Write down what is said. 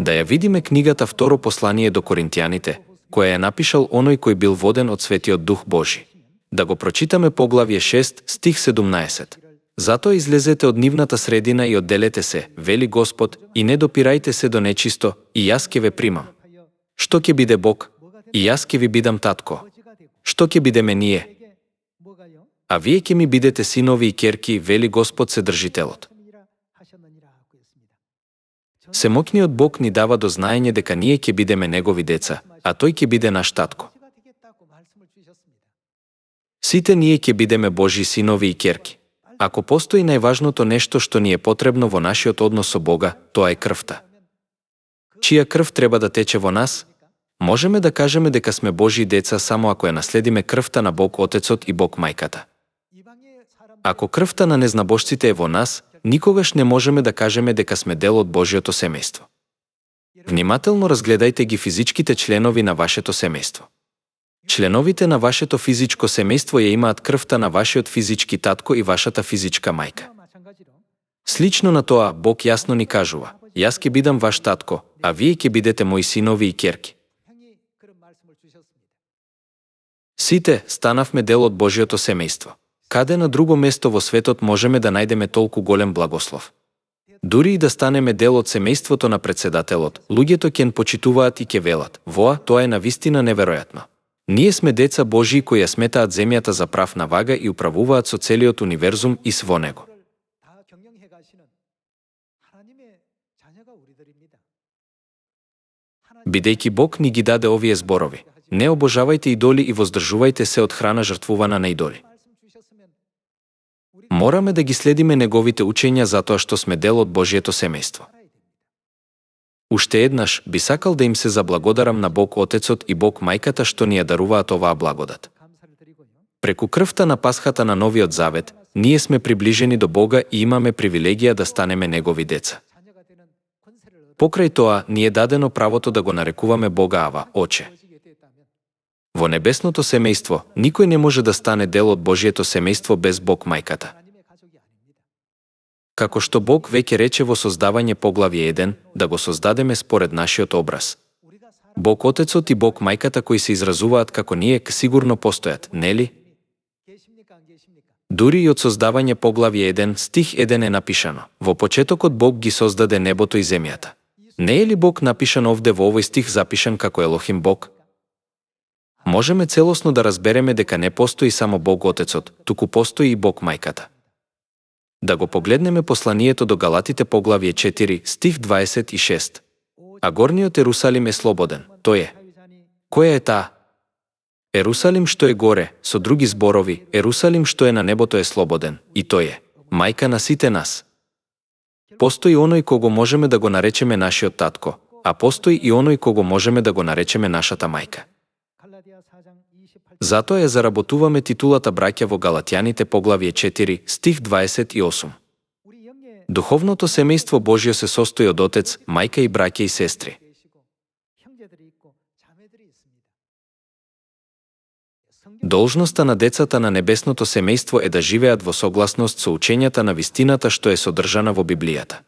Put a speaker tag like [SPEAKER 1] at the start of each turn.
[SPEAKER 1] Да ја видиме книгата Второ послание до Коринтијаните, која ја напишал оној кој бил воден од Светиот Дух Божи. Да го прочитаме поглавје 6, стих 17. Затоа излезете од нивната средина и одделете се, вели Господ, и не допирајте се до нечисто, и јас ќе ве примам. Што ќе биде Бог? И јас ќе ви бидам татко. Што ќе бидеме ние? А вие ќе ми бидете синови и ќерки, вели Господ Седржителот. Семоќниот Бог ни дава до знаење дека ние ќе бидеме негови деца, а тој ќе биде наш татко. Сите ние ќе бидеме Божји синови и ќерки. Ако постои најважното нешто што ни е потребно во нашиот однос со Бога, тоа е крвта. Чија крв треба да тече во нас? Можеме да кажеме дека сме Божји деца само ако ја наследиме крвта на Бог Отецот и Бог Мајката. Ако крвта на незнабожците е во нас, никогаш не можеме да кажеме дека сме дел од Божјото семејство. Внимателно разгледајте ги физичките членови на вашето семејство. Членовите на вашето физичко семејство ја имаат крвта на вашиот физички татко и вашата физичка мајка. Слично на тоа, Бог јасно ни кажува: јас ќе бидам ваш татко, а вие ќе бидете мои синови и ќерки. Сите станавме дел од Божјото семејство. Каде на друго место во светот можеме да најдеме толку голем благослов? Дури и да станеме дел од семејството на председателот, луѓето ќе почитуваат и ќе велат: воа, тоа е навистина неверојатно. Ние сме деца Божии кои ја сметаат земјата за прав на вага и управуваат со целиот универзум и во него. Бидејќи Бог ни ги даде овие зборови: не обожавајте идоли и воздржувајте се од храна жртвувана на идоли. Мораме да ги следиме неговите учења затоа што сме дел од Божјето семејство. Уште еднаш би сакал да им се заблагодарам на Бог Отецот и Бог Мајката што ни ја даруваат оваа благодат. Преку крвта на пасхата на Новиот Завет, ние сме приближени до Бога и имаме привилегија да станеме негови деца. Покрај тоа, ни е дадено правото да го нарекуваме Бога Ава, Оче. Во небесното семејство, никој не може да стане дел од Божјето семејство без Бог Мајката. Како што Бог веќе рече во Создавање поглавје 1, да го создадеме според нашиот образ. Бог Отецот и Бог Мајката кои се изразуваат како ние сигурно постојат, нели? Дури и од Создавање поглавје 1, стих 1 е напишано: во почетокот Бог ги создаде небото и земјата. Не е ли Бог напишан овде во овој стих запишан како Елохим Бог? Можеме целосно да разбереме дека не постои само Бог Отецот, туку постои и Бог Мајката. Да го погледнеме посланието до Галатите поглавје 4, стих 26. А горниот Ерусалим е слободен, тој е. Која е таа? Ерусалим што е горе, со други зборови, Ерусалим што е на небото е слободен, и тој е мајка на сите нас. Постои оној кого можеме да го наречеме нашиот татко, а постои и оној кого можеме да го наречеме нашата мајка. Затоа ја заработуваме титулата браќа во Галатјаните поглавје 4, стих 28. Духовното семејство Божјо се состои од отец, мајка и браќа и сестри. Должноста на децата на небесното семејство е да живеат во согласност со учењата на вистината што е содржана во Библијата.